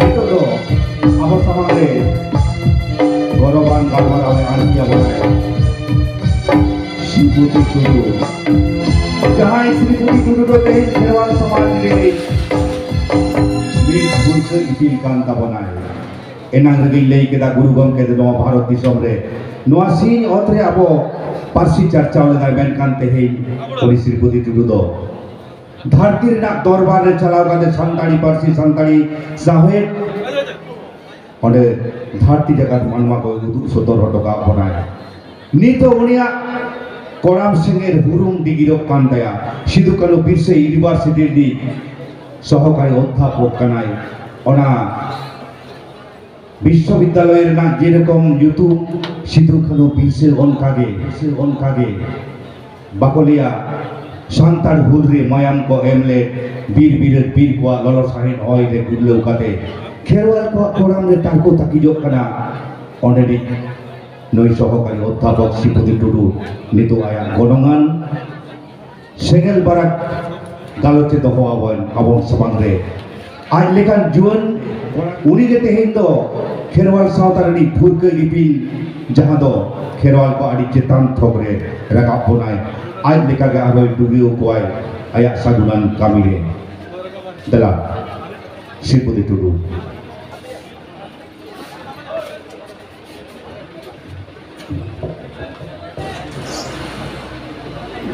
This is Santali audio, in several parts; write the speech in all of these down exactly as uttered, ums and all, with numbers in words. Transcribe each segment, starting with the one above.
ᱱᱤᱛᱚᱜ ᱫᱚ ᱟᱵᱚ ᱥᱟᱢᱟᱝ ᱨᱮ ᱜᱚᱨᱚᱵᱟᱱ ᱜᱟᱞᱢᱟᱨᱟᱣ ᱮ ᱟᱬᱜᱚ ᱟᱵᱚᱱᱟᱭ ᱥᱨᱤᱯᱚᱛᱤ ᱴᱩᱰᱩ, ᱡᱟᱦᱟᱸᱭ ᱥᱨᱤᱯᱚᱛᱤ ᱴᱩᱰᱩ ᱫᱚ ᱛᱮᱦᱮᱧ ᱠᱷᱮᱨᱣᱟᱞ ᱥᱚᱢᱟᱡᱽ ᱨᱤᱱᱤᱡ ᱢᱤᱫ ᱵᱩᱨᱥᱟᱹ ᱤᱯᱤᱞ ᱠᱟᱱ ᱛᱟᱵᱚᱱᱟᱭ᱾ ᱮᱱᱟᱝ ᱨᱮᱜᱮᱧ ᱞᱟᱹᱭ ᱠᱮᱫᱟ, ᱜᱩᱨᱩ ᱜᱚᱢᱠᱮ ᱫᱚ ᱱᱚᱣᱟ ᱵᱷᱟᱨᱚᱛ ᱫᱤᱥᱚᱢ ᱨᱮ ᱱᱚᱣᱟ ᱥᱤᱧ ᱚᱛ ᱨᱮ ᱟᱵᱚ ᱯᱟᱹᱨᱥᱤ ᱪᱟᱨᱪᱟᱣ ᱞᱮᱫᱟᱭ, ᱢᱮᱱᱠᱷᱟᱱ ᱛᱮᱦᱮᱧ ᱩᱱᱤ ᱥᱨᱤᱯᱚᱛᱤ ᱴᱩᱰᱩ ᱫᱚ ᱫᱷᱟᱹᱨᱛᱤ ᱨᱮᱱᱟᱜ ᱫᱚᱨᱵᱟᱨ ᱨᱮ ᱪᱟᱞᱟᱣ ᱠᱟᱛᱮ ᱥᱟᱱᱛᱟᱲᱤ ᱯᱟᱹᱨᱥᱤ, ᱥᱟᱱᱛᱟᱲᱤ ᱥᱟᱶᱦᱮᱫ ᱚᱸᱰᱮ ᱫᱷᱟᱹᱨᱛᱤ ᱡᱟᱠᱟᱛ ᱢᱟᱱᱣᱟ ᱠᱚ ᱩᱫᱩᱜ ᱥᱚᱫᱚᱨ ᱦᱚᱴᱚ ᱠᱟᱜ ᱵᱚᱱᱟᱭ᱾ ᱱᱤᱛᱚᱜ ᱩᱱᱤᱭᱟᱜ ᱠᱚᱲᱟᱢ ᱥᱮᱸᱜᱮᱞ ᱦᱩᱨᱩᱢ ᱰᱤᱜᱤᱨᱚᱜ ᱠᱟᱱ ᱛᱟᱭᱟ᱾ ᱥᱤᱫᱩ ᱠᱟᱹᱱᱦᱩ ᱵᱤᱨᱥᱟᱹ ᱤᱭᱩᱱᱤᱵᱷᱟᱨᱥᱤᱴᱤ ᱨᱤᱱᱤᱡ ᱥᱚᱦᱚᱠᱟᱨᱤ ᱚᱫᱽᱫᱷᱟᱯᱚᱠ ᱠᱟᱱᱟᱭ᱾ ᱚᱱᱟ ᱵᱤᱥᱥᱚᱵᱤᱫᱽᱫᱟᱞᱚᱭ ᱨᱮᱱᱟᱜ ᱡᱮᱨᱚᱠᱚᱢ ᱧᱩᱛᱩᱢ ᱥᱤᱫᱩ ᱠᱟᱹᱱᱦᱩ ᱵᱤᱨᱥᱟᱹ, ᱚᱱᱠᱟᱜᱮ, ᱵᱤᱨᱥᱟᱹ ᱚᱱᱠᱟᱜᱮ ᱵᱟᱠᱚ ᱞᱟᱹᱭᱟ, ᱥᱟᱱᱛᱟᱲ ᱦᱩᱞ ᱨᱮ ᱢᱟᱭᱟᱢ ᱠᱚ ᱮᱢ ᱞᱮᱫ ᱵᱤᱨ ᱵᱤᱨᱟᱹᱫ ᱵᱤᱨ ᱠᱚᱣᱟᱜ ᱞᱚᱞᱚ ᱥᱟᱦᱮᱫ ᱦᱚᱭ ᱨᱮ ᱜᱩᱨᱞᱟᱹᱣ ᱠᱟᱛᱮ ᱠᱷᱮᱨᱣᱟᱞ ᱠᱚᱣᱟᱜ ᱠᱚᱲᱟᱢ ᱨᱮ ᱛᱟᱨᱠᱚ ᱛᱟᱹᱠᱤᱡᱚᱜ ᱠᱟᱱᱟ᱾ ᱚᱸᱰᱮᱱᱤᱡ ᱱᱩᱭ ᱥᱚᱦᱚᱠᱟᱨᱤ ᱚᱫᱽᱫᱷᱟᱯᱚᱠ ᱥᱨᱤᱯᱚᱛᱤ ᱴᱩᱰᱩ ᱱᱤᱛᱚᱜ ᱟᱭᱟᱜ ᱜᱚᱱᱚᱝᱟᱱ ᱥᱮᱸᱜᱮᱞ ᱵᱟᱨᱟᱠ ᱜᱟᱞᱚᱪ ᱮ ᱫᱚᱦᱚ ᱟᱵᱚᱱ, ᱟᱵᱚᱱ ᱥᱟᱢᱟᱝ ᱨᱮ᱾ ᱟᱡ ᱞᱮᱠᱟᱱ ᱡᱩᱣᱟᱹᱱ ᱩᱱᱤ ᱜᱮ ᱛᱮᱦᱮᱧ ᱫᱚ ᱠᱷᱮᱨᱣᱟᱞ ᱥᱟᱶᱛᱟ ᱨᱤᱱᱤᱡ ᱯᱷᱩᱨᱠᱟᱹ ᱤᱯᱤᱞ, ᱡᱟᱦᱟᱸ ᱫᱚ ᱠᱷᱮᱨᱣᱟᱞ ᱠᱚ ᱟᱹᱰᱤ ᱪᱮᱛᱟᱱ ᱛᱷᱚᱠ ᱨᱮ ᱨᱟᱠᱟᱵ ᱵᱚᱱᱟᱭ᱾ ᱟᱡ ᱞᱮᱠᱟ ᱜᱮ ᱟᱨᱦᱚᱸᱭ ᱰᱩᱜᱤᱭᱟᱹᱣ ᱠᱚᱣᱟᱭ ᱟᱭᱟᱜ ᱥᱟᱹᱜᱩᱱᱟᱱ ᱠᱟᱹᱢᱤ ᱨᱮ᱾ ᱫᱮᱞᱟ, ᱥᱨᱤᱯᱚᱛᱤ ᱴᱩᱰᱩ᱾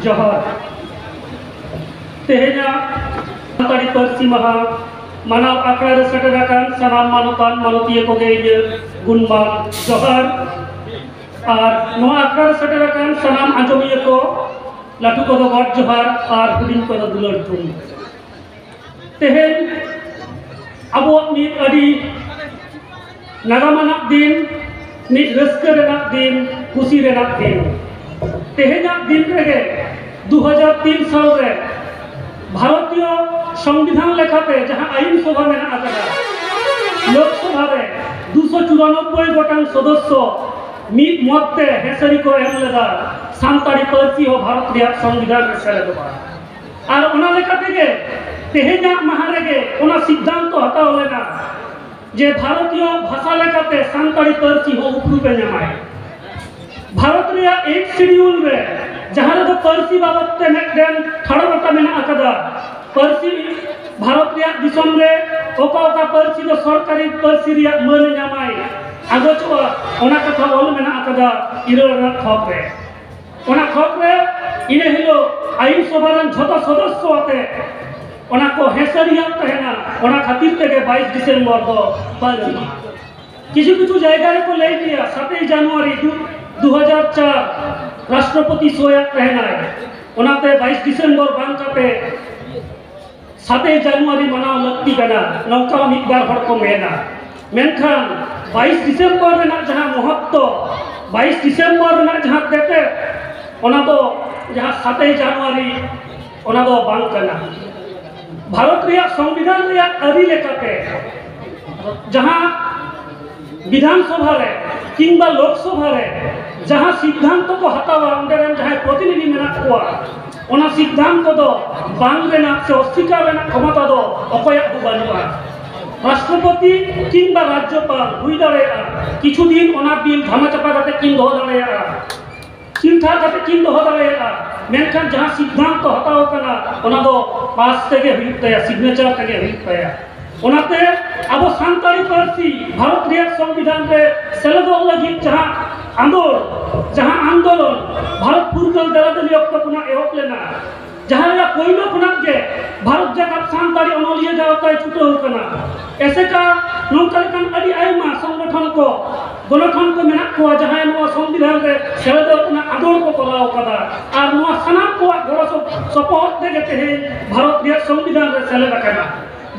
ᱡᱚᱦᱟᱨ᱾ ᱛᱮᱦᱮᱧᱟᱜ ᱥᱟᱱᱛᱟᱲᱤ ᱯᱟᱹᱨᱥᱤ ᱢᱟᱦᱟ ᱢᱟᱱᱟᱣ ᱟᱠᱷᱲᱟ ᱨᱮ ᱥᱮᱴᱮᱨ ᱟᱠᱟᱱ ᱥᱟᱱᱟᱢ ᱢᱟᱱᱚᱛᱟᱱ ᱢᱟᱱᱚᱛᱤᱭᱟᱹ ᱠᱚᱜᱮ ᱤᱧᱟᱹᱜ ᱜᱩᱱᱢᱟᱱ ᱡᱚᱦᱟᱨ᱾ ᱟᱨ ᱱᱚᱣᱟ ᱟᱠᱷᱲᱟ ᱨᱮ ᱥᱮᱴᱮᱨ ᱟᱠᱟᱱ ᱥᱟᱱᱟᱢ ᱟᱸᱡᱚᱢᱤᱭᱟᱹ ᱠᱚ, ᱞᱟᱹᱴᱩ ᱠᱚᱫᱚ ᱜᱚᱰ ᱡᱚᱦᱟᱨ ᱟᱨ ᱦᱩᱰᱤᱧ ᱠᱚᱫᱚ ᱫᱩᱞᱟᱹᱲ ᱛᱷᱩᱢ᱾ ᱛᱮᱦᱮᱧ ᱟᱵᱚᱣᱟᱜ ᱢᱤᱫ ᱟᱹᱰᱤ ᱱᱟᱜᱟᱢ ᱟᱱᱟᱜ ᱫᱤᱱ, ᱢᱤᱫ ᱨᱟᱹᱥᱠᱟᱹ ᱨᱮᱱᱟᱜ ᱫᱤᱱ, ᱠᱩᱥᱤ ᱨᱮᱱᱟᱜ ᱫᱤᱱ᱾ ᱛᱮᱦᱮᱧᱟᱜ ᱫᱤᱱ ᱨᱮᱜᱮ ᱫᱩ ᱦᱟᱡᱟᱨ ᱛᱤᱱ ᱥᱟᱞ ᱨᱮ ᱵᱷᱟᱨᱚᱛᱤᱭᱚ ᱥᱚᱝᱵᱤᱫᱷᱟᱱ ᱞᱮᱠᱟᱛᱮ ᱡᱟᱦᱟᱸ ᱟᱭᱤᱱ ᱥᱚᱵᱷᱟ ᱢᱮᱱᱟᱜ ᱟᱠᱟᱫᱟ, ᱞᱳᱠᱥᱚᱵᱷᱟ ᱨᱮ ᱫᱩᱥᱚ ᱪᱩᱨᱟᱱᱚᱵᱵᱳᱭ ᱜᱚᱴᱟᱝ ᱥᱚᱫᱚᱥᱥᱚ ᱢᱤᱫ ᱢᱚᱛ ᱛᱮ ᱦᱮᱸᱥᱟᱹᱨᱤ ᱠᱚ ᱮᱢ ᱞᱮᱫᱟ, ᱥᱟᱱᱛᱟᱲᱤ ᱯᱟᱹᱨᱥᱤ ᱦᱚᱸ ᱵᱷᱟᱨᱚᱛ ᱨᱮᱭᱟᱜ ᱥᱚᱝᱵᱤᱫᱷᱟᱱ ᱨᱮ ᱥᱮᱞᱮᱫᱚᱜᱼᱟ᱾ ᱟᱨ ᱚᱱᱟ ᱞᱮᱠᱟ ᱛᱮᱜᱮ ᱛᱮᱦᱮᱧᱟᱜ ᱢᱟᱦᱟ ᱨᱮᱜᱮ ᱚᱱᱟ ᱥᱤᱫᱽᱫᱷᱟᱱᱛᱚ ᱦᱟᱛᱟᱣ ᱞᱮᱱᱟ ᱡᱮ ᱵᱷᱟᱨᱚᱛᱤᱭᱚ ᱵᱷᱟᱥᱟ ᱞᱮᱠᱟᱛᱮ ᱥᱟᱱᱛᱟᱲᱤ ᱯᱟᱹᱨᱥᱤ ᱦᱚᱸ ᱩᱯᱨᱩᱢ ᱮ ᱧᱟᱢᱟᱭ᱾ ᱵᱷᱟᱨᱚᱛ ᱨᱮᱭᱟᱜ ᱮᱭᱤᱴ ᱥᱤᱰᱤᱭᱩᱞ ᱨᱮ, ᱡᱟᱦᱟᱸ ᱨᱮᱫᱚ ᱯᱟᱹᱨᱥᱤ ᱵᱟᱵᱚᱫ ᱛᱮ ᱢᱤᱫᱴᱮᱱ ᱴᱷᱟᱲᱚ ᱜᱚᱴᱟ ᱢᱮᱱᱟᱜ ᱟᱠᱟᱫᱟ, ᱯᱟᱹᱨᱥᱤ, ᱵᱷᱟᱨᱚᱛ ᱨᱮᱭᱟᱜ ᱫᱤᱥᱚᱢ ᱨᱮ ᱚᱠᱟ ᱚᱠᱟ ᱯᱟᱹᱨᱥᱤ ᱫᱚ ᱥᱚᱨᱠᱟᱨᱤ ᱯᱟᱹᱨᱥᱤ ᱨᱮᱭᱟᱜ ᱢᱟᱹᱱ ᱮ ᱧᱟᱢᱟᱭ, ᱟᱸᱜᱚᱪᱚᱜᱼᱟ, ᱚᱱᱟ ᱠᱟᱛᱷᱟ ᱚᱞ ᱢᱮᱱᱟᱜ ᱟᱠᱟᱫᱟ ᱤᱨᱟᱹᱞ ᱟᱱᱟᱜ ᱛᱷᱚᱠ ᱨᱮ᱾ ᱚᱱᱟ ᱛᱷᱚᱠ ᱨᱮ ᱤᱱᱟᱹ ᱦᱤᱞᱳᱜ ᱟᱹᱭᱤᱱ ᱥᱚᱵᱷᱟ ᱨᱮᱱ ᱡᱷᱚᱛᱚ ᱥᱚᱫᱚᱥᱥᱚ ᱟᱛᱮ ᱚᱱᱟ ᱠᱚ ᱦᱮᱸᱥᱟᱹᱨᱤᱭᱟᱜ ᱛᱟᱦᱮᱱᱟ᱾ ᱚᱱᱟ ᱠᱷᱟᱹᱛᱤᱨ ᱛᱮᱜᱮ ᱵᱟᱭᱤᱥ ᱰᱤᱥᱮᱢᱵᱚᱨ ᱫᱚ ᱯᱟᱹᱞᱤ ᱢᱟᱦᱟ᱾ ᱠᱤᱪᱷᱩ ᱠᱤᱪᱷᱩ ᱡᱟᱭᱜᱟ ᱨᱮᱠᱚ ᱞᱟᱹᱭ ᱜᱮᱭᱟ ᱥᱟᱛᱮᱭ ᱡᱟᱱᱩᱣᱟᱨᱤ ᱫᱩ, ᱫᱩ ᱦᱟᱡᱟᱨ ᱪᱟᱨ ᱨᱟᱥᱴᱨᱚᱯᱚᱛᱤ ᱥᱳᱭᱟᱜ ᱛᱟᱦᱮᱱᱟᱭ, ᱚᱱᱟᱛᱮ ᱵᱟᱭᱤᱥ ᱰᱤᱥᱮᱢᱵᱚᱨ ᱵᱟᱝ ᱠᱟᱛᱮ ᱥᱟᱛᱮᱭ ᱡᱟᱱᱩᱣᱟᱨᱤ ᱢᱟᱱᱟᱣ ᱞᱟᱹᱠᱛᱤ ᱠᱟᱱᱟ, ᱱᱚᱝᱠᱟ ᱦᱚᱸ ᱢᱤᱫ ᱵᱟᱨ ᱦᱚᱲ ᱠᱚ ᱢᱮᱱᱟ᱾ ᱢᱮᱱᱠᱷᱟᱱ ᱵᱟᱭᱤᱥ ᱰᱤᱥᱮᱢᱵᱚᱨ ᱨᱮᱱᱟᱜ ᱡᱟᱦᱟᱸ ᱢᱚᱦᱚᱛᱛᱚ, ᱵᱟᱭᱤᱥ ᱰᱤᱥᱮᱢᱵᱚᱨ ᱨᱮᱱᱟᱜ ᱡᱟᱦᱟᱸ ᱛᱮᱛᱮᱫ, ᱚᱱᱟ ᱫᱚ ᱡᱟᱦᱟᱸ ᱥᱟᱛᱮᱭ ᱡᱟᱱᱩᱣᱟᱨᱤ, ᱚᱱᱟ ᱫᱚ ᱵᱟᱝ ᱠᱟᱱᱟ᱾ ᱵᱷᱟᱨᱚᱛ ᱨᱮᱭᱟᱜ ᱥᱚᱝᱵᱤᱫᱷᱟᱱ ᱨᱮᱭᱟᱜ ᱟᱹᱨᱤ ᱞᱮᱠᱟᱛᱮ ᱡᱟᱦᱟᱸ ᱵᱤᱫᱷᱟᱱ ᱥᱚᱵᱷᱟ ᱨᱮ ᱠᱤᱝᱵᱟ ᱞᱳᱠ ᱥᱚᱵᱷᱟ ᱨᱮ ᱡᱟᱦᱟᱸ ᱥᱤᱫᱽᱫᱷᱟᱱᱛᱚ ᱠᱚ ᱦᱟᱛᱟᱣᱟ, ᱚᱸᱰᱮ ᱨᱮᱱ ᱡᱟᱦᱟᱸᱭ ᱯᱨᱚᱛᱤᱱᱤᱫᱷᱤ ᱢᱮᱱᱟᱜ ᱠᱚᱣᱟ, ᱚᱱᱟ ᱥᱤᱫᱽᱫᱷᱟᱱᱛᱚ ᱫᱚ ᱵᱟᱝ ᱨᱮᱱᱟᱜ ᱥᱮ ᱚᱥᱥᱤᱠᱟᱨ ᱨᱮᱱᱟᱜ ᱠᱷᱚᱢᱚᱛᱟ ᱫᱚ ᱚᱠᱚᱭᱟᱜ ᱦᱚᱸ ᱵᱟᱹᱱᱩᱜᱼᱟ᱾ ᱨᱟᱥᱴᱨᱚᱯᱚᱛᱤ ᱠᱤᱝᱵᱟ ᱨᱟᱡᱽᱡᱚᱯᱟᱞ ᱦᱩᱭ ᱫᱟᱲᱮᱭᱟᱜᱼᱟ, ᱠᱤᱪᱷᱩ ᱫᱤᱱ ᱚᱱᱟ ᱵᱤᱞ ᱫᱷᱟᱢᱟ ᱪᱟᱯᱟ ᱠᱟᱛᱮ ᱠᱤᱱ ᱫᱚᱦᱚ ᱫᱟᱲᱮᱭᱟᱜᱼᱟ, ᱪᱤᱱᱛᱷᱟ ᱠᱟᱛᱮ ᱠᱤᱱ ᱫᱚᱦᱚ ᱫᱟᱲᱮᱭᱟᱜᱼᱟ, ᱢᱮᱱᱠᱷᱟᱱ ᱡᱟᱦᱟᱸ ᱥᱤᱫᱽᱫᱷᱟᱱᱛᱚ ᱦᱟᱛᱟᱣ ᱠᱟᱱᱟ, ᱚᱱᱟ ᱫᱚ ᱯᱟᱥ ᱛᱮᱜᱮ ᱦᱩᱭᱩᱜ ᱛᱟᱭᱟ, ᱥᱤᱜᱽᱱᱮᱪᱟᱨ ᱛᱮᱜᱮ ᱦᱩᱭᱩᱜ ᱛᱟᱭᱟ᱾ ᱚᱱᱟᱛᱮ ᱟᱵᱚ ᱥᱟᱱᱛᱟᱲᱤ ᱯᱟᱹᱨᱥᱤ ᱵᱷᱟᱨᱚᱛ ᱨᱮᱭᱟᱜ ᱥᱚᱝᱵᱤᱫᱷᱟᱱ ᱨᱮ ᱥᱮᱞᱮᱫᱚᱜ ᱞᱟᱹᱜᱤᱫ ᱡᱟᱦᱟᱸ ᱟᱸᱫᱳᱲ, ᱡᱟᱦᱟᱸ ᱟᱱᱫᱳᱞᱚᱱ ᱵᱷᱟᱨᱚᱛ ᱯᱷᱩᱨᱜᱟᱹᱞ ᱫᱟᱨᱟᱫᱟᱹᱞᱤ ᱚᱠᱛᱚ ᱠᱷᱚᱱᱟᱜ ᱮᱦᱚᱵ ᱞᱮᱱᱟ, ᱡᱟᱦᱟᱸ ᱨᱮᱭᱟᱜ ᱯᱳᱭᱞᱳ ᱠᱷᱚᱱᱟᱜ ᱜᱮ ᱵᱷᱟᱨᱚᱛ ᱡᱟᱠᱟᱛ ᱥᱟᱱᱛᱟᱲᱤ ᱚᱱᱚᱞᱤᱭᱟᱹ ᱜᱟᱶᱛᱟᱭ ᱪᱷᱩᱴᱟᱹᱣ ᱠᱟᱱᱟ᱾ ᱮᱥᱮᱠᱟ ᱱᱚᱝᱠᱟ ᱞᱮᱠᱟᱱ ᱟᱹᱰᱤ ᱟᱭᱢᱟ ᱥᱚᱝᱜᱚᱴᱷᱚᱱ ᱠᱚ, ᱜᱚᱱᱚᱴᱷᱚᱱ ᱠᱚ ᱢᱮᱱᱟᱜ ᱠᱚᱣᱟ, ᱡᱟᱦᱟᱸᱭ ᱱᱚᱣᱟ ᱥᱚᱝᱵᱤᱫᱷᱟᱱ ᱨᱮ ᱥᱮᱞᱮᱫᱚᱜ ᱨᱮᱱᱟᱜ ᱟᱸᱫᱳᱲ ᱠᱚ ᱠᱚᱨᱟᱣ ᱠᱟᱫᱟ᱾ ᱟᱨ ᱱᱚᱣᱟ ᱥᱟᱱᱟᱢ ᱠᱚᱣᱟᱜ ᱜᱚᱲᱚ ᱥᱚᱯ-, ᱥᱚᱯᱚᱦᱚᱫ ᱛᱮᱜᱮ ᱛᱮᱦᱮᱧ ᱵᱷᱟᱨᱚᱛ ᱨᱮᱭᱟᱜ ᱥᱚᱝᱵᱤᱫᱷᱟᱱ ᱨᱮ ᱥᱮᱞᱮᱫ ᱟᱠᱟᱱᱟ᱾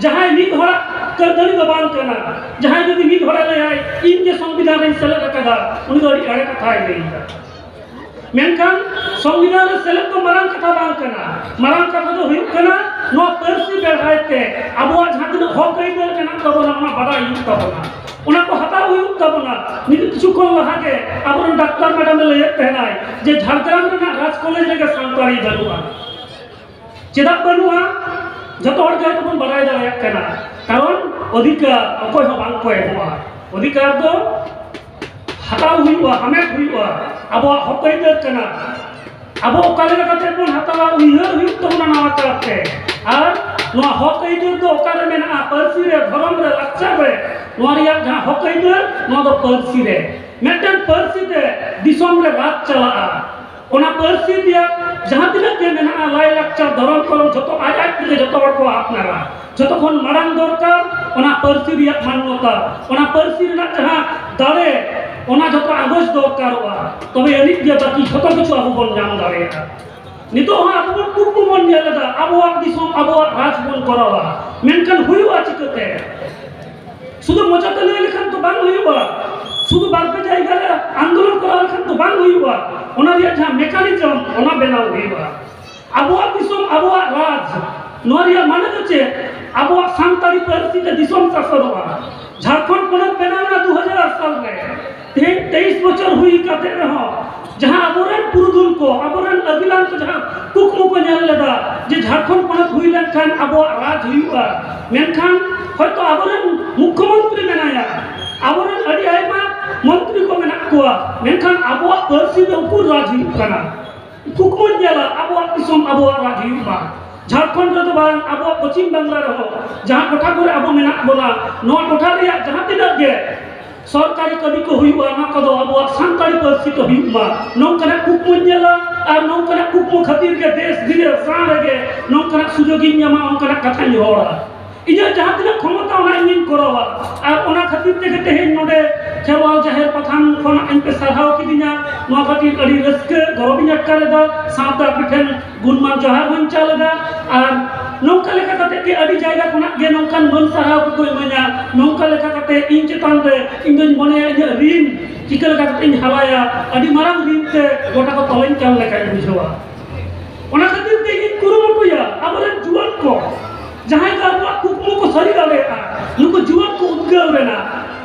ᱡᱟᱦᱟᱸᱭ ᱢᱤᱫ ᱦᱚᱲᱟᱜ ᱠᱟᱹᱨᱫᱷᱟᱹᱱᱤ ᱫᱚ ᱵᱟᱝ ᱠᱟᱱᱟ᱾ ᱡᱟᱦᱟᱸᱭ ᱡᱩᱫᱤ ᱢᱤᱫ ᱦᱚᱲᱮ ᱞᱟᱹᱭᱟᱭ, "ᱤᱧ ᱜᱮ ᱥᱚᱝᱵᱤᱫᱷᱟᱱ ᱨᱮᱧ ᱥᱮᱞᱮᱫ ᱟᱠᱟᱫᱟ", ᱩᱱᱤ ᱫᱚ ᱟᱹᱰᱤ ᱮᱲᱮ ᱠᱟᱛᱷᱟᱭ ᱞᱟᱹᱭ ᱮᱫᱟ᱾ ᱢᱮᱱᱠᱷᱟᱱ ᱥᱚᱝᱵᱤᱫᱷᱟᱱ ᱨᱮ ᱥᱮᱞᱮᱫ ᱫᱚ ᱢᱟᱨᱟᱝ ᱠᱟᱛᱷᱟ ᱵᱟᱝ ᱠᱟᱱᱟ᱾ ᱢᱟᱨᱟᱝ ᱠᱟᱛᱷᱟ ᱫᱚ ᱦᱩᱭᱩᱜ ᱠᱟᱱᱟ, ᱱᱚᱣᱟ ᱯᱟᱹᱨᱥᱤ ᱵᱮᱲᱦᱟᱭ ᱛᱮ ᱟᱵᱚᱣᱟᱜ ᱡᱟᱦᱟᱸ ᱛᱤᱱᱟᱹᱜ ᱦᱚᱠ ᱟᱹᱭᱫᱟᱹᱨ ᱢᱮᱱᱟᱜ ᱛᱟᱵᱚᱱᱟ, ᱚᱱᱟ ᱵᱟᱰᱟᱭ ᱦᱩᱭᱩᱜ ᱛᱟᱵᱚᱱᱟ, ᱚᱱᱟ ᱠᱚ ᱦᱟᱛᱟᱣ ᱦᱩᱭᱩᱜ ᱛᱟᱵᱚᱱᱟ᱾ ᱱᱤᱛ ᱠᱤᱪᱷᱩ ᱠᱷᱚᱱ ᱞᱟᱦᱟ ᱜᱮ ᱟᱵᱚᱨᱮᱱ ᱰᱟᱠᱛᱟᱨ ᱢᱮᱰᱟᱢ ᱮ ᱞᱟᱹᱭᱮᱫ ᱛᱟᱦᱮᱱᱟᱭ ᱡᱮ ᱡᱷᱟᱲᱜᱨᱟᱢ ᱨᱮᱱᱟᱜ ᱨᱟᱡᱽ ᱠᱚᱞᱮᱡᱽ ᱨᱮᱜᱮ ᱥᱟᱱᱛᱟᱲᱤ ᱵᱟᱹᱱᱩᱜᱼᱟ᱾ ᱪᱮᱫᱟᱜ ᱵᱟᱹᱱᱩᱜᱼᱟ? ᱡᱚᱛᱚ ᱦᱚᱲ ᱜᱮ ᱦᱚᱭᱛᱚ ᱵᱚᱱ ᱵᱟᱲᱟᱭ ᱫᱟᱲᱮᱭᱟᱜ ᱠᱟᱱᱟ, ᱠᱟᱨᱚᱱ ᱚᱫᱷᱤᱠᱟᱨ ᱚᱠᱚᱭ ᱦᱚᱸ ᱵᱟᱝ ᱠᱚ ᱮᱢᱚᱜᱼᱟ᱾ ᱚᱫᱷᱤᱠᱟᱨ ᱫᱚ ᱦᱟᱛᱟᱣ ᱦᱩᱭᱩᱜᱼᱟ, ᱦᱟᱢᱮᱴ ᱦᱩᱭᱩᱜᱼᱟ᱾ ᱟᱵᱚᱣᱟᱜ ᱦᱚᱠ ᱟᱹᱭᱫᱟᱹᱨ ᱠᱟᱱᱟ᱾ ᱟᱵᱚ ᱚᱠᱟ ᱞᱮᱠᱟ ᱠᱟᱛᱮ ᱵᱚᱱ ᱦᱟᱛᱟᱣᱟ, ᱩᱭᱦᱟᱹᱨ ᱦᱩᱭᱩᱜ ᱛᱟᱵᱚᱱᱟ ᱱᱟᱣᱟ ᱠᱟᱨᱛᱮ᱾ ᱟᱨ ᱱᱚᱣᱟ ᱦᱚᱠ ᱟᱹᱭᱫᱟᱹᱨ ᱫᱚ ᱚᱠᱟᱨᱮ ᱢᱮᱱᱟᱜᱼᱟ? ᱯᱟᱹᱨᱥᱤ ᱨᱮ, ᱫᱷᱚᱨᱚᱢ ᱨᱮ, ᱞᱟᱠᱪᱟᱨ ᱨᱮ᱾ ᱱᱚᱣᱟ ᱨᱮᱭᱟᱜ ᱡᱟᱦᱟᱸ ᱦᱚᱠ ᱟᱹᱭᱫᱟᱹᱨ, ᱱᱚᱣᱟ ᱫᱚ ᱯᱟᱹᱨᱥᱤ ᱨᱮ᱾ ᱢᱤᱫᱴᱮᱱ ᱯᱟᱹᱨᱥᱤ ᱛᱮ ᱫᱤᱥᱚᱢ ᱨᱮ ᱨᱟᱡᱽ ᱪᱟᱞᱟᱜᱼᱟ᱾ ᱚᱱᱟ ᱯᱟᱹᱨᱥᱤ ᱨᱮᱭᱟᱜ ᱡᱟᱦᱟᱸ ᱛᱤᱱᱟᱹᱜ ᱜᱮ ᱢᱮᱱᱟᱜᱼᱟ, ᱞᱟᱭᱼᱞᱟᱠᱪᱟᱨ, ᱫᱷᱚᱨᱚᱢ ᱠᱚᱨᱚᱢ, ᱡᱷᱚᱛᱚ ᱟᱡ ᱟᱡ ᱛᱮᱜᱮ ᱡᱷᱚᱛᱚ ᱦᱚᱲ ᱠᱚ ᱟᱯᱱᱟᱨᱟ᱾ ᱡᱷᱚᱛᱚ ᱠᱷᱚᱱ ᱢᱟᱲᱟᱝ ᱫᱚᱨᱠᱟᱨ ᱚᱱᱟ ᱯᱟᱹᱨᱥᱤ ᱨᱮᱭᱟᱜ ᱢᱟᱱᱱᱚᱛᱟ, ᱚᱱᱟ ᱯᱟᱹᱨᱥᱤ ᱨᱮᱱᱟᱜ ᱡᱟᱦᱟᱸ ᱫᱟᱲᱮ, ᱚᱱᱟ ᱡᱷᱚᱛᱚ ᱟᱸᱜᱚᱪ ᱫᱚᱨᱠᱟᱨᱚᱜᱼᱟ᱾ ᱛᱚᱵᱮ ᱟᱹᱱᱤᱡ ᱜᱮ ᱵᱟᱹᱠᱤ ᱡᱷᱚᱛᱚ ᱠᱤᱪᱷᱩ ᱟᱵᱚ ᱵᱚᱱ ᱧᱟᱢ ᱫᱟᱲᱮᱭᱟᱜᱼᱟ᱾ ᱱᱤᱛᱚᱜ ᱦᱚᱸ ᱟᱵᱚ ᱵᱚᱱ ᱠᱩᱠᱢᱩ ᱵᱚᱱ ᱧᱮᱞ ᱮᱫᱟ, ᱟᱵᱚᱣᱟᱜ ᱫᱤᱥᱚᱢ, ᱟᱵᱚᱣᱟᱜ ᱨᱟᱡᱽ ᱵᱚᱱ ᱠᱚᱨᱟᱣᱟ, ᱢᱮᱱᱠᱷᱟᱱ ᱦᱩᱭᱩᱜᱼᱟ ᱪᱤᱠᱟᱹᱛᱮ? ᱥᱩᱫᱷᱩ ᱢᱚᱪᱟᱛᱮ ᱞᱟᱹᱭ ᱞᱮᱠᱷᱟᱱ ᱛᱚ ᱵᱟᱝ ᱦᱩᱭᱩᱜᱼᱟ, ᱥᱩᱫᱷᱩ ᱵᱟᱨ ᱯᱮ ᱡᱟᱭᱜᱟ ᱨᱮ ᱟᱱᱫᱳᱞᱚᱱ ᱠᱚᱨᱟᱣ ᱞᱮᱠᱷᱟᱱ ᱛᱚ ᱵᱟᱝ ᱦᱩᱭᱩᱜᱼᱟ᱾ ᱚᱱᱟ ᱨᱮᱭᱟᱜ ᱡᱟᱦᱟᱸ mechanism, ᱚᱱᱟ ᱵᱮᱱᱟᱣ ᱦᱩᱭᱩᱜᱼᱟ᱾ ᱟᱵᱚᱣᱟᱜ ᱫᱤᱥᱚᱢ, ᱟᱵᱚᱣᱟᱜ ᱨᱟᱡᱽ, ᱱᱚᱣᱟ ᱨᱮᱭᱟᱜ ᱢᱟᱱᱮ ᱫᱚ ᱪᱮᱫ? ᱟᱵᱚᱣᱟᱜ ᱥᱟᱱᱛᱟᱲᱤ ᱯᱟᱹᱨᱥᱤ ᱛᱮ ᱫᱤᱥᱚᱢ ᱥᱟᱥᱚᱱᱚᱜᱼᱟ᱾ ᱡᱷᱟᱲᱠᱷᱚᱸᱰ ᱯᱚᱱᱚᱛ ᱵᱮᱱᱟᱣ ᱮᱱᱟ ᱫᱩ ᱦᱟᱡᱟᱨ ᱥᱟᱞ ᱨᱮ᱾ ᱛᱮᱦᱮᱧ ᱛᱮᱭᱤᱥ ᱵᱚᱪᱷᱚᱨ ᱦᱩᱭ ᱠᱟᱛᱮ ᱨᱮᱦᱚᱸ, ᱡᱟᱦᱟᱸ ᱟᱵᱚᱨᱮᱱ ᱯᱩᱨᱩᱫᱷᱩᱞ ᱠᱚ, ᱟᱵᱚᱨᱮᱱ ᱟᱹᱜᱤᱞᱟᱱ ᱠᱚ ᱡᱟᱦᱟᱸ ᱠᱩᱠᱢᱩ ᱠᱚ ᱧᱮᱞ ᱞᱮᱫᱟ ᱡᱮ ᱡᱷᱟᱲᱠᱷᱚᱸᱰ ᱯᱚᱱᱚᱛ ᱦᱩᱭ ᱞᱮᱱᱠᱷᱟᱱ ᱟᱵᱚᱣᱟᱜ ᱨᱟᱡᱽ ᱦᱩᱭᱩᱜᱼᱟ, ᱢᱮᱱᱠᱷᱟᱱ ᱦᱚᱭᱛᱚ ᱟᱵᱚᱨᱮᱱ ᱢᱩᱠᱠᱷᱚᱢᱚᱱᱛᱨᱤ ᱢᱮᱱᱟᱭᱟ, ᱟᱵᱚᱨᱮᱱ ᱟᱹᱰᱤ ᱟᱭᱢᱟ ᱢᱚᱱᱛᱨᱤ ᱠᱚ ᱢᱮᱱᱟᱜ ᱠᱚᱣᱟ, ᱢᱮᱱᱠᱷᱟᱱ ᱟᱵᱚᱣᱟᱜ ᱯᱟᱹᱨᱥᱤ ᱫᱚ ᱩᱠᱩᱨ ᱨᱟᱡᱽ ᱦᱩᱭᱩᱜ ᱠᱟᱱᱟ? ᱠᱩᱠᱢᱩᱧ ᱧᱮᱞᱟ ᱟᱵᱚᱣᱟᱜ ᱫᱤᱥᱚᱢ, ᱟᱵᱚᱣᱟᱜ ᱨᱟᱡᱽ ᱦᱩᱭᱩᱜ ᱢᱟ᱾ ᱡᱷᱟᱲᱠᱷᱚᱸᱰ ᱨᱮᱫᱚ ᱵᱟᱝ, ᱟᱵᱚᱣᱟᱜ ᱯᱚᱪᱷᱤᱢ ᱵᱟᱝᱞᱟ ᱨᱮᱦᱚᱸ ᱡᱟᱦᱟᱸ ᱴᱚᱴᱷᱟ ᱠᱚᱨᱮ ᱟᱵᱚ ᱢᱮᱱᱟᱜ ᱵᱚᱱᱟ, ᱱᱚᱣᱟ ᱴᱚᱴᱷᱟ ᱨᱮᱭᱟᱜ ᱡᱟᱦᱟᱸ ᱛᱤᱱᱟᱹᱜ ᱜᱮ ᱥᱚᱨᱠᱟᱨᱤ ᱠᱟᱹᱢᱤ ᱠᱚ ᱦᱩᱭᱩᱜᱼᱟ, ᱚᱱᱟ ᱠᱚᱫᱚ ᱟᱵᱚᱣᱟᱜ ᱥᱟᱱᱛᱟᱲᱤ ᱯᱟᱹᱨᱥᱤ ᱛᱮ ᱦᱩᱭᱩᱜ ᱢᱟ, ᱱᱚᱝᱠᱟᱱᱟᱜ ᱠᱩᱠᱢᱩᱧ ᱧᱮᱞᱟ᱾ ᱟᱨ ᱱᱚᱝᱠᱟᱱᱟᱜ ᱠᱩᱠᱢᱩ ᱠᱷᱟᱹᱛᱤᱨ ᱜᱮ ᱫᱮᱥ ᱵᱤᱫᱮᱥ ᱥᱟᱶ ᱨᱮᱜᱮ ᱱᱚᱝᱠᱟᱱᱟᱜ ᱥᱩᱡᱳᱜᱽ ᱤᱧ ᱧᱟᱢᱟ, ᱚᱱᱠᱟᱱᱟᱜ ᱠᱟᱛᱷᱟᱧ ᱨᱚᱲᱟ᱾ ᱤᱧᱟᱹᱜ ᱡᱟᱦᱟᱸ ᱛᱤᱱᱟᱹᱜ ᱠᱷᱚᱢᱚᱛᱟ, ᱚᱱᱟ ᱤᱧᱤᱧ ᱠᱚᱨᱟᱣᱟ᱾ ᱟᱨ ᱚᱱᱟ ᱠᱷᱟᱹᱛᱤᱨ ᱛᱮᱜᱮ ᱛᱮᱦᱮᱧ ᱱᱚᱰᱮ ᱠᱷᱮᱨᱣᱟᱞ ᱡᱟᱦᱮᱨ ᱯᱟᱛᱷᱟᱢ ᱠᱷᱚᱱᱟᱜ ᱤᱧ ᱯᱮ ᱥᱟᱨᱦᱟᱣ ᱠᱤᱫᱤᱧᱟ᱾ ᱱᱚᱣᱟ ᱠᱷᱟᱹᱛᱤᱨ ᱟᱹᱰᱤ ᱨᱟᱹᱥᱠᱟᱹ, ᱜᱚᱨᱚᱵᱤᱧ ᱟᱴᱠᱟᱨ ᱮᱫᱟ᱾ ᱥᱟᱶᱛᱮ ᱟᱯᱮ ᱴᱷᱮᱱ ᱜᱩᱱᱢᱟᱱ ᱡᱚᱦᱟᱨ ᱦᱚᱸᱧ ᱪᱟᱞ ᱮᱫᱟ᱾ ᱟᱨ ᱱᱚᱝᱠᱟ ᱞᱮᱠᱟ ᱠᱟᱛᱮ ᱜᱮ ᱟᱹᱰᱤ ᱡᱟᱭᱜᱟ ᱠᱷᱚᱱᱟᱜ ᱜᱮ ᱱᱚᱝᱠᱟᱱ ᱢᱟᱹᱱ ᱥᱟᱨᱦᱟᱣ ᱠᱚᱠᱚ ᱤᱢᱟᱹᱧᱟ᱾ ᱱᱚᱝᱠᱟ ᱞᱮᱠᱟ ᱠᱟᱛᱮ ᱤᱧ ᱪᱮᱛᱟᱱ ᱨᱮ, ᱤᱧ ᱫᱚᱧ ᱢᱚᱱᱮᱭᱟ, ᱤᱧᱟᱹᱜ ᱨᱤᱱ ᱪᱤᱠᱟᱹ ᱞᱮᱠᱟ ᱠᱟᱛᱮ ᱤᱧ ᱦᱟᱞᱟᱭᱟ, ᱟᱹᱰᱤ ᱢᱟᱨᱟᱝ ᱨᱤᱱ ᱛᱮ ᱜᱚᱴᱟ ᱠᱚ ᱛᱚᱞᱮᱧ ᱠᱟᱱ ᱞᱮᱠᱟᱧ ᱵᱩᱡᱷᱟᱹᱣᱟ᱾ ᱚᱱᱟ ᱠᱷᱟᱹᱛᱤᱨ ᱛᱮ ᱤᱧ ᱠᱩᱨᱩᱢᱩᱴᱩᱭᱟ, ᱟᱵᱚᱨᱮᱱ ᱡᱩᱣᱟᱹᱱ ᱠᱚ, ᱡᱟᱦᱟᱸᱭ ᱫᱚ ᱟᱵᱚᱣᱟᱜ ᱠᱩᱠᱢᱩ ᱠᱚ ᱥᱟᱹᱨᱤ ᱫᱟᱲᱮᱭᱟᱜᱼᱟ, ᱱᱩᱠᱩ ᱡᱩᱣᱟᱹᱱ ᱠᱚ ᱩᱫᱽᱜᱟᱹᱣ ᱨᱮᱱᱟᱜ᱾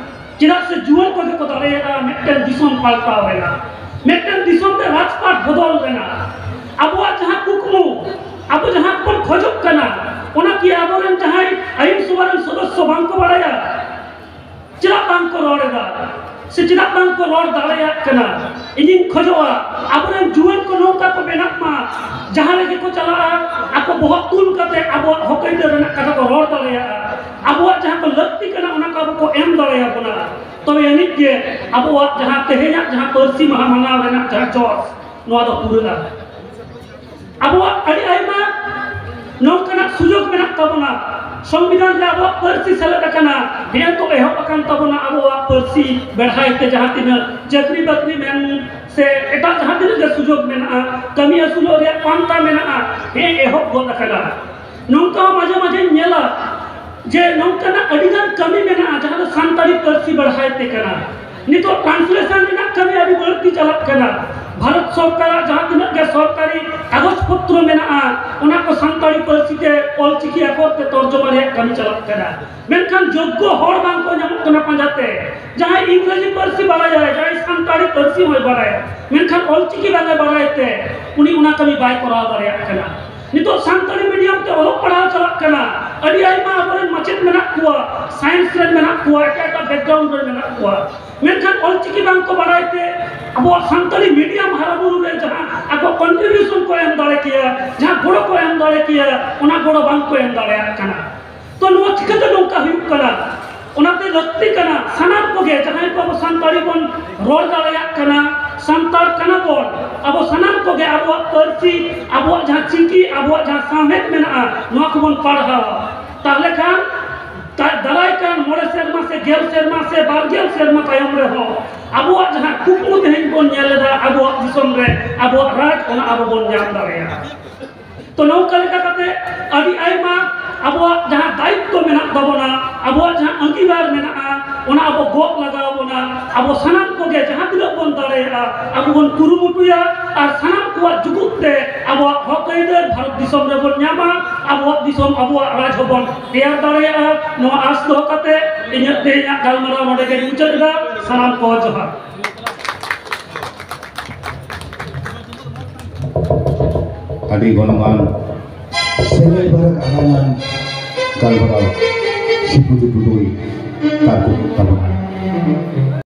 ᱪᱮᱫᱟᱜ ᱥᱮ ᱡᱩᱣᱟᱹᱱ ᱠᱚᱜᱮ ᱠᱚ ᱫᱟᱲᱮᱭᱟᱜᱼᱟ ᱢᱤᱫᱴᱮᱱ ᱫᱤᱥᱚᱢ ᱯᱟᱞᱴᱟᱣ ᱨᱮᱱᱟᱜ, ᱢᱤᱫᱴᱮᱱ ᱫᱤᱥᱚᱢ ᱨᱮ ᱨᱟᱡᱽᱯᱟᱴ ᱵᱚᱫᱚᱞ ᱨᱮᱱᱟᱜ᱾ ᱟᱵᱚᱣᱟᱜ ᱡᱟᱦᱟᱸ ᱠᱩᱠᱢᱩ, ᱟᱵᱚ ᱡᱟᱦᱟᱸ ᱵᱚᱱ ᱠᱷᱚᱡᱚᱜ ᱠᱟᱱᱟ, ᱚᱱᱟ ᱠᱤ ᱟᱵᱚᱨᱮᱱ ᱡᱟᱦᱟᱸᱭ ᱟᱹᱭᱤᱱ ᱥᱚᱵᱷᱟ ᱨᱮᱱ ᱥᱚᱫᱚᱥᱥᱚ ᱵᱟᱝ ᱠᱚ ᱵᱟᱲᱟᱭᱟ? ᱪᱮᱫᱟᱜ ᱵᱟᱝ ᱠᱚ ᱨᱚᱲ ᱮᱫᱟ? ᱥᱮ ᱪᱮᱫᱟᱜ ᱵᱟᱝ ᱠᱚ ᱨᱚᱲ ᱫᱟᱲᱮᱭᱟᱜ ᱠᱟᱱᱟ? ᱤᱧᱤᱧ ᱠᱷᱚᱡᱚᱜᱼᱟ, ᱟᱵᱚᱨᱮᱱ ᱡᱩᱣᱟᱹᱱ ᱠᱚ ᱱᱚᱝᱠᱟ ᱠᱚ ᱵᱮᱱᱟᱜ ᱢᱟ, ᱡᱟᱦᱟᱸ ᱨᱮᱜᱮ ᱠᱚ ᱪᱟᱞᱟᱜᱼᱟ, ᱟᱠᱚ ᱵᱚᱦᱚᱜ ᱛᱩᱞ ᱠᱟᱛᱮ ᱟᱵᱚᱣᱟᱜ ᱦᱚᱠ ᱟᱹᱭᱫᱟᱹᱨ ᱨᱮᱱᱟᱜ ᱠᱟᱛᱷᱟ ᱠᱚ ᱨᱚᱲ ᱫᱟᱲᱮᱭᱟᱜᱼᱟ᱾ ᱟᱵᱚᱣᱟᱜ ᱡᱟᱦᱟᱸ ᱠᱚ ᱞᱟᱹᱠᱛᱤ ᱠᱟᱱᱟ, ᱚᱱᱟ ᱠᱚ ᱟᱵᱚ ᱠᱚ ᱮᱢ ᱫᱟᱲᱮᱭᱟᱵᱚᱱᱟ᱾ ᱛᱚᱵᱮ ᱟᱹᱱᱤᱡ ᱜᱮ ᱟᱵᱚᱣᱟᱜ ᱡᱟᱦᱟᱸ ᱛᱮᱦᱮᱧᱟᱜ ᱡᱟᱦᱟᱸ ᱯᱟᱹᱨᱥᱤ ᱢᱟᱦᱟ ᱢᱟᱱᱟᱣ ᱨᱮᱱᱟᱜ ᱡᱟᱦᱟᱸ ᱪᱚᱞ, ᱱᱚᱣᱟ ᱫᱚ ᱯᱩᱨᱟᱹᱜᱼᱟ᱾ ᱟᱵᱚᱣᱟᱜ ᱟᱹᱰᱤ ᱟᱭᱢᱟ ᱱᱚᱝᱠᱟᱱᱟᱜ ᱥᱩᱡᱳᱜᱽ ᱢᱮᱱᱟᱜ ᱛᱟᱵᱚᱱᱟ, ᱥᱚᱝᱵᱤᱫᱷᱟᱱ ᱨᱮ ᱟᱵᱚᱣᱟᱜ ᱯᱟᱹᱨᱥᱤ ᱥᱮᱞᱮᱫ ᱟᱠᱟᱱᱟ, ᱱᱤᱭᱟᱹ ᱠᱚ ᱮᱦᱚᱵ ᱟᱠᱟᱱ ᱛᱟᱵᱚᱱᱟ ᱟᱵᱚᱣᱟᱜ ᱯᱟᱹᱨᱥᱤ ᱵᱮᱲᱦᱟᱭ ᱛᱮ ᱡᱟᱦᱟᱸ ᱛᱤᱱᱟᱹᱜ ᱪᱟᱹᱠᱨᱤ ᱵᱟᱹᱠᱨᱤ ᱢᱮᱱ ᱥᱮ ᱮᱴᱟᱜ ᱡᱟᱦᱟᱸ ᱛᱤᱱᱟᱹᱜ ᱜᱮ ᱥᱩᱡᱳᱜᱽ ᱢᱮᱱᱟᱜᱼᱟ, ᱠᱟᱹᱢᱤ ᱟᱹᱥᱩᱞᱚᱜ ᱨᱮᱭᱟᱜ ᱯᱟᱱᱛᱷᱟ ᱢᱮᱱᱟᱜᱼᱟ, ᱦᱮᱸ, ᱮᱦᱚᱵ ᱜᱚᱫ ᱟᱠᱟᱱᱟ᱾ ᱱᱚᱝᱠᱟ ᱦᱚᱸ ᱢᱟᱡᱷᱮ ᱢᱟᱡᱷᱮᱧ ᱧᱮᱞᱟ ᱡᱮ ᱱᱚᱝᱠᱟᱱᱟᱜ ᱟᱹᱰᱤᱜᱟᱱ ᱠᱟᱹᱢᱤ ᱢᱮᱱᱟᱜᱼᱟ ᱡᱟᱦᱟᱸ ᱫᱚ ᱥᱟᱱᱛᱟᱲᱤ ᱯᱟᱹᱨᱥᱤ ᱵᱟᱲᱦᱟᱭ ᱛᱮ ᱠᱟᱱᱟ᱾ ᱱᱤᱛᱚᱜ ᱴᱨᱟᱱᱥᱞᱮᱥᱚᱱ ᱨᱮᱱᱟᱜ ᱠᱟᱹᱢᱤ ᱟᱹᱰᱤ ᱵᱟᱹᱲᱛᱤ ᱪᱟᱞᱟᱜ ᱠᱟᱱᱟ᱾ ᱵᱷᱟᱨᱚᱛ ᱥᱚᱨᱠᱟᱨᱟᱜ ᱡᱟᱦᱟᱸ ᱛᱤᱱᱟᱹᱜ ᱜᱮ ᱥᱚᱨᱠᱟᱨᱤ ᱠᱟᱜᱚᱡᱽ ᱯᱚᱛᱨᱚ ᱢᱮᱱᱟᱜᱼᱟ, ᱚᱱᱟ ᱠᱚ ᱥᱟᱱᱛᱟᱲᱤ ᱯᱟᱹᱨᱥᱤ ᱛᱮ ᱚᱞᱪᱤᱠᱤ ᱟᱠᱷᱚᱨ ᱛᱮ ᱛᱚᱨᱡᱚᱢᱟ ᱨᱮᱭᱟᱜ ᱠᱟᱹᱢᱤ ᱪᱟᱞᱟᱜ ᱠᱟᱱᱟ᱾ ᱢᱮᱱᱠᱷᱟᱱ ᱡᱳᱜᱽᱜᱚ ᱦᱚᱲ ᱵᱟᱝ ᱠᱚ ᱧᱟᱢᱚᱜ ᱠᱟᱱᱟ ᱯᱟᱸᱡᱟᱛᱮ᱾ ᱡᱟᱦᱟᱸᱭ ᱤᱝᱨᱮᱡᱤ ᱯᱟᱹᱨᱥᱤ ᱵᱟᱲᱟᱭᱟᱭ, ᱡᱟᱦᱟᱸᱭ ᱥᱟᱱᱛᱟᱲᱤ ᱯᱟᱹᱨᱥᱤ ᱦᱚᱸᱭ ᱵᱟᱲᱟᱭᱟ, ᱢᱮᱱᱠᱷᱟᱱ ᱚᱞᱪᱤᱠᱤ ᱵᱟᱝ ᱮ ᱵᱟᱲᱟᱭ ᱛᱮ ᱩᱱᱤ ᱚᱱᱟ ᱠᱟᱹᱢᱤ ᱵᱟᱭ ᱠᱚᱨᱟᱣ ᱫᱟᱲᱮᱭᱟᱜ ᱠᱟᱱᱟ᱾ ᱱᱤᱛᱚᱜ ᱥᱟᱱᱛᱟᱲᱤ ᱢᱤᱰᱤᱭᱟᱢ ᱛᱮ ᱚᱞᱚᱜ ᱯᱟᱲᱦᱟᱣ ᱪᱟᱞᱟᱜ ᱠᱟᱱᱟ᱾ ᱟᱹᱰᱤ ᱟᱭᱢᱟ ᱟᱵᱚᱨᱮᱱ ᱢᱟᱪᱮᱫ ᱢᱮᱱᱟᱜ ᱠᱚᱣᱟ, ᱥᱟᱭᱮᱱᱥ ᱨᱮᱱ ᱢᱮᱱᱟᱜ ᱠᱚᱣᱟ, ᱮᱴᱟᱜ ᱮᱴᱟᱜ ᱵᱮᱠᱜᱨᱟᱣᱩᱱᱰ ᱨᱮᱱ ᱢᱮᱱᱟᱜ ᱠᱚᱣᱟ, ᱢᱮᱱᱠᱷᱟᱱ ᱚᱞᱪᱤᱠᱤ ᱵᱟᱝ ᱠᱚ ᱵᱟᱲᱟᱭ ᱛᱮ ᱟᱵᱚᱣᱟᱜ ᱥᱟᱱᱛᱟᱲᱤ ᱢᱤᱰᱤᱭᱟᱢ ᱦᱟᱨᱟ ᱵᱩᱨᱩ ᱨᱮ ᱡᱟᱦᱟᱸ ᱟᱠᱚ ᱠᱚᱱᱴᱨᱤᱵᱤᱭᱩᱥᱚᱱ ᱠᱚ ᱮᱢ ᱫᱟᱲᱮ ᱠᱮᱭᱟ, ᱡᱟᱦᱟᱸ ᱜᱚᱲᱚ ᱠᱚ ᱮᱢ ᱫᱟᱲᱮ ᱠᱮᱭᱟ, ᱚᱱᱟ ᱜᱚᱲᱚ ᱵᱟᱝ ᱠᱚ ᱮᱢ ᱫᱟᱲᱮᱭᱟᱜ ᱠᱟᱱᱟ᱾ ᱛᱚ ᱱᱚᱣᱟ ᱪᱤᱠᱟᱹᱛᱮ ᱱᱚᱝᱠᱟ ᱦᱩᱭᱩᱜ ᱠᱟᱱᱟ? ᱚᱱᱟᱛᱮ ᱞᱟᱹᱠᱛᱤ ᱠᱟᱱᱟ ᱥᱟᱱᱟᱢ ᱠᱚᱜᱮ ᱡᱟᱦᱟᱸᱭ ᱠᱚ ᱟᱵᱚ ᱥᱟᱱᱛᱟᱲᱤ ᱵᱚᱱ ᱨᱚᱲ ᱫᱟᱲᱮᱭᱟᱜ ᱠᱟᱱᱟ, ᱥᱟᱱᱛᱟᱲ ᱠᱟᱱᱟ ᱵᱚᱱ, ᱟᱵᱚ ᱥᱟᱱᱟᱢ ᱠᱚᱜᱮ ᱟᱵᱚᱣᱟᱜ ᱯᱟᱹᱨᱥᱤ, ᱟᱵᱚᱣᱟᱜ ᱡᱟᱦᱟᱸ ᱪᱤᱠᱤ, ᱟᱵᱚᱣᱟᱜ ᱡᱟᱦᱟᱸ ᱥᱟᱶᱦᱮᱫ ᱢᱮᱱᱟᱜᱼᱟ, ᱱᱚᱣᱟ ᱠᱚᱵᱚᱱ ᱯᱟᱲᱦᱟᱣᱟ᱾ ᱛᱟᱦᱞᱮ ᱠᱷᱟᱱ ᱫᱟ-, ᱫᱟᱨᱟᱭ ᱠᱟᱱ ᱢᱚᱬᱮ ᱥᱮᱨᱢᱟ ᱥᱮ ᱜᱮᱞ ᱥᱮᱨᱢᱟ ᱥᱮ ᱵᱟᱨ ᱜᱮᱞ ᱥᱮᱨᱢᱟ ᱛᱟᱭᱚᱢ ᱨᱮᱦᱚᱸ ᱟᱵᱚᱣᱟᱜ ᱡᱟᱦᱟᱸ ᱠᱩᱠᱢᱩ ᱛᱮᱦᱮᱧ ᱵᱚᱱ ᱧᱮᱞ ᱮᱫᱟ ᱟᱵᱚᱣᱟᱜ ᱫᱤᱥᱚᱢ ᱨᱮ ᱟᱵᱚᱣᱟᱜ ᱨᱟᱡᱽ, ᱚᱱᱟ ᱟᱵᱚ ᱵᱚᱱ ᱧᱟᱢ ᱫᱟᱲᱮᱭᱟᱜᱼᱟ᱾ ᱛᱚ ᱱᱚᱝᱠᱟ ᱞᱮᱠᱟ ᱠᱟᱛᱮ ᱟᱹᱰᱤ ᱟᱭᱢᱟ ᱟᱵᱚᱣᱟᱜ ᱡᱟᱦᱟᱸ ᱫᱟᱭᱤᱛᱛᱚ ᱢᱮᱱᱟᱜ ᱛᱟᱵᱚᱱᱟ, ᱟᱵᱚᱣᱟᱜ ᱡᱟᱦᱟᱸ ᱟᱹᱜᱤᱵᱷᱟᱨ ᱢᱮᱱᱟᱜᱼᱟ, ᱚᱱᱟ ᱟᱵᱚ ᱜᱚᱜ ᱞᱟᱜᱟᱣ ᱵᱚᱱᱟ᱾ ᱟᱵᱚ ᱥᱟᱱᱟᱢ ᱠᱚᱜᱮ ᱡᱟᱦᱟᱸ ᱛᱤᱱᱟᱹᱜ ᱵᱚᱱ ᱫᱟᱲᱮᱭᱟᱜᱼᱟ, ᱟᱵᱚ ᱵᱚᱱ ᱠᱩᱨᱩᱢᱩᱴᱩᱭᱟ ᱟᱨ ᱥᱟᱱᱟᱢ ᱠᱚᱣᱟᱜ ᱡᱩᱜᱩᱫ ᱛᱮ ᱟᱵᱚᱣᱟᱜ ᱦᱚᱠ ᱟᱹᱭᱫᱟᱹᱨ ᱵᱷᱟᱨᱚᱛ ᱫᱤᱥᱚᱢ ᱨᱮᱵᱚᱱ ᱧᱟᱢᱟ, ᱟᱵᱚᱣᱟᱜ ᱫᱤᱥᱚᱢ, ᱟᱵᱚᱣᱟᱜ ᱨᱟᱡᱽ ᱦᱚᱸᱵᱚᱱ ᱛᱮᱭᱟᱨ ᱫᱟᱲᱮᱭᱟᱜᱼᱟ᱾ ᱱᱚᱣᱟ ᱟᱥ ᱫᱚᱦᱚ ᱠᱟᱛᱮ ᱤᱧᱟᱹᱜ ᱛᱮᱦᱮᱧᱟᱜ ᱜᱟᱞᱢᱟᱨᱟᱣ ᱱᱚᱰᱮ ᱜᱮᱧ ᱢᱩᱪᱟᱹᱫ ᱮᱫᱟ᱾ ᱥᱟᱱᱟᱢ ᱠᱚ ᱡᱚᱦᱟᱨ᱾ ᱟᱹᱰᱤ ᱜᱚᱱᱚᱝᱟᱱ ᱥᱮ ᱮᱵᱟᱨ ᱟᱜᱟᱢᱟᱱ ᱜᱟᱞᱢᱟᱨᱟᱣ ᱥᱤᱵᱩᱫᱷᱤ ᱴᱩᱰᱩᱭ ᱛᱟᱨᱠᱚ ᱛᱟᱵᱚᱱᱟ᱾